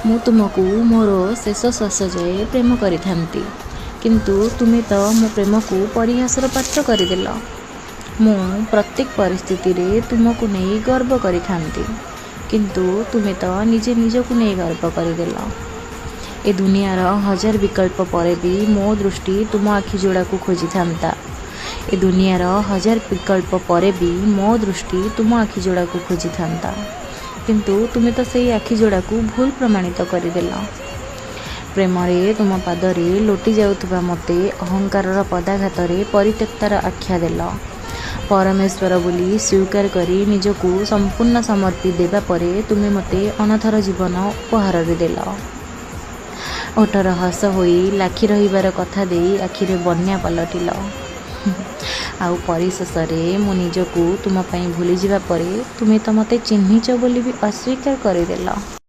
ମୁଁ ତୁମକୁ ମୋର ଶେଷ ଶ୍ୱାସ ଯାଏ ପ୍ରେମ କରିଥାନ୍ତି। କିନ୍ତୁ ତୁମେ ତ ମୋ ପ୍ରେମକୁ ପରିହାସର ପାତ୍ର କରିଦେଲ। ମୁଁ ପ୍ରତ୍ୟେକ ପରିସ୍ଥିତିରେ ତୁମକୁ ନେଇ ଗର୍ବ କରିଥାନ୍ତି। କିନ୍ତୁ ତୁମେ ତ ନିଜେ ନିଜକୁ ନେଇ ଗର୍ବ କରିଦେଲ। ଏ ଦୁନିଆର ହଜାର ବିକଳ୍ପ ପରେ ବି ମୋ ଦୃଷ୍ଟି ତୁମ ଆଖି ଯୋଡ଼ାକୁ ଖୋଜିଥାନ୍ତା। ଏ ଦୁନିଆର ହଜାର ବିକଳ୍ପ ପରେ ବି ମୋ ଦୃଷ୍ଟି ତୁମ ଆଖି ଯୋଡ଼ାକୁ ଖୋଜିଥାନ୍ତା। କିନ୍ତୁ ତୁମେ ତ ସେଇ ଆଖି ଯୋଡ଼ାକୁ ଭୁଲ ପ୍ରମାଣିତ କରିଦେଲ। ପ୍ରେମରେ ତୁମ ପାଦରେ ଲୋଟି ଯାଉଥିବା ମୋତେ ଅହଙ୍କାରର ପଦାଘାତରେ ପରିତ୍ୟକ୍ତାର ଆଖ୍ୟା ଦେଲ। ପରମେଶ୍ୱର ବୋଲି ସ୍ୱୀକାର କରି ନିଜକୁ ସମ୍ପୂର୍ଣ୍ଣ ସମର୍ପି ଦେବା ପରେ ତୁମେ ମୋତେ ଅନାଥର ଜୀବନ ଉପହାରରେ ଦେଲ। ଓଠର ହସ ହୋଇ ଲାଖି ରହିବାର କଥା ଦେଇ ଆଖିରେ ବନ୍ୟା ପାଲଟିଲ। ଆଉ ପରିଶେଷରେ ମୁଁ ନିଜକୁ ତୁମ ପାଇଁ ଭୁଲିଯିବା ପରେ ତୁମେ ତ ମୋତେ ଚିହ୍ନିଛ ବୋଲି ବି ଅସ୍ୱୀକାର କରିଦେଲ।